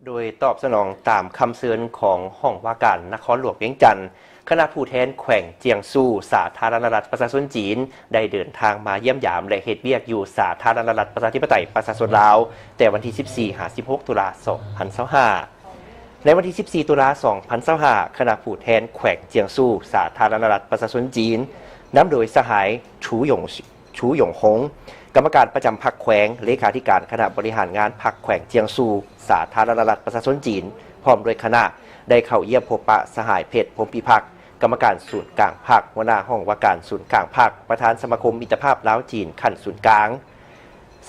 ໂດຍຕອບສະໜອງຕາມຄຳເຊີນຂອງຫ້ອງວ່າການນະຄອນຫຼວງວຽງຈັນ, ຄະນະຜູ້ແທນແຂວງຈຽງຊູ ສາທາລະນະລັດປະຊາຊົນຈີນ ໄດ້ເດີນທາງມາຢ້ຽມຢາມ ແລະ ເຮັດວຽກຢູ່ສາທາລະນະລັດປະຊາທິປະໄຕປະຊາຊົນລາວ ແຕ່ວັນທີສິບສີ່ຫາສິບຫົກ ຕຸລາ ສອງພັນຊາວຫ້າ. ໃນວັນທີສິບສີ່ ຕຸລາ ສອງພັນຊາວຫ້າ ຄະນະຜູ້ແທນແຂວງຈຽງຊູ ສາທາລະນະລັດປະຊາຊົນຈີນ ນຳໂດຍສະຫາຍ ຊູ ຢົງ ຊູ ຢົງຫົງ ກຳມະການປະຈຳພັກແຂວງ, ເລຂາທິການຄະນະບໍລິຫານງານພັກແຂວງຈຽງຊູ ສາທາລະນະລັດປະຊາຊົນຈີນ ພ້ອມດ້ວຍຄະນະ ໄດ້ເຂົ້າຢ້ຽມພົບປະສະຫາຍ ເພັດ ພົມພິພັກ ກຳມະການສູນກາງພັກ, ຫົວໜ້າຫ້ອງວ່າການສູນກາງພັກ, ປະທານສະມາຄົມມິດຕະພາບລາວ-ຈີນຂັ້ນສູນກາງ.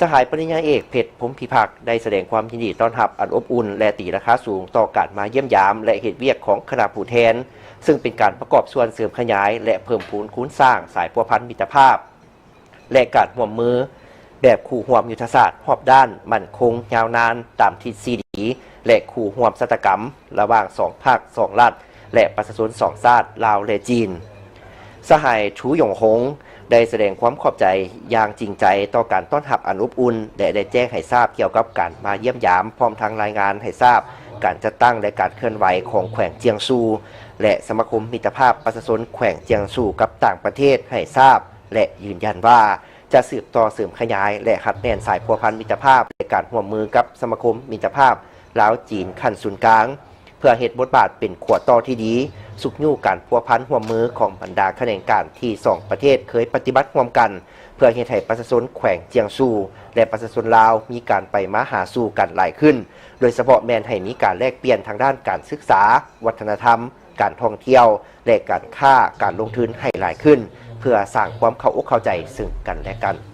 ສະຫາຍປະລິນຍາເອກ ເພັດ ພົມພິພັກ ໄດ້ສະແດງຄວາມຍິນດີຕ້ອນຮັບອັນອົບອຸ່ນ ແລະ ຕີລາຄາສູງຕໍ່ການມາຢ້ຽມຢາມ ແລະ ເຮັດວຽກຂອງຄະນະຜູ້ແທນ, ເຊິ່ງເປັນການປະກອບສ່ວນເສີມຂະຫຍາຍ ແລະ ເພີ່ມພູນຄູນສ້າງສາຍພົວພັນມິດຕະພາບ ແລະ ການຮ່ວມມືແບບຄູ່ຮ່ວມຍຸດທະສາດຮອບດ້ານ, ໝັ້ນຄົງ, ຍາວນານ, ຕາມທິດຊີດີ ແລະ ຄູ່ຮ່ວມຊະຕາກຳ ລະຫວ່າງສອງພັກ, ສອງລັດ ແລະ ປະຊາຊົນສອງຊາດ ລາວ ແລະ ຈີນ. ສະຫາຍ ທູ ຢົງຫົງ ໄດ້ສະແດງຄວາມຂອບໃຈຢ່າງຈິງໃຈຕໍ່ການຕ້ອນຮັບອັນອົບອຸ່ນ ແລະ ໄດ້ແຈ້ງໃຫ້ຊາບກ່ຽວກັບການມາຢ້ຽມຢາມ, ພ້ອມທັງລາຍງານໃຫ້ຊາບການຈັດຕັ້ງ ແລະ ການເຄື່ອນໄຫວຂອງແຂວງຈຽງຊູ ແລະ ສະມາຄົມມິດຕະພາບປະຊາຊົນແຂວງຈຽງຊູກັບຕ່າງປະເທດໃຫ້ຊາບ ແລະ ຢືນຢັນວ່າຈະສືບຕໍ່ເສີມຂະຫຍາຍ ແລະ ຮັດແໜ້ນສາຍພົວພັນມິດຕະພາບ ແລະ ການຮ່ວມມືກັບສະມາຄົມມິດຕະພາບລາວ-ຈີນຂັ້ນສູນກາງ ເພື່ອເຮັດບົດບາດເປັນຂົວຕໍ່ທີ່ດີ, ຊຸກຍູ້ການພົວພັນຮ່ວມມືຂອງບັນດາຂະແໜງການທີ່ສອງປະເທດເຄີຍປະຕິບັດຮ່ວມກັນ, ເພື່ອເຮັດໃຫ້ປະຊາຊົນແຂວງຈຽງຊູ ແລະ ປະຊາຊົນລາວມີການໄປມາຫາສູ່ກັນຫຼາຍຂຶ້ນ, ໂດຍສະເພາະແມ່ນໃຫ້ມີການແລກປ່ຽນທາງດ້ານການສຶກສາ, ວັດທະນະທຳ, ການທ່ອງທ່ຽວ ແລະ ການຄ້າການລົງທຶນໃຫ້ຫຼາຍຂຶ້ນ ເພື່ອສ້າງຄວາມເຂົ້າອົກເຂົ້າໃຈເຊິ່ງກັນແລະກັນ.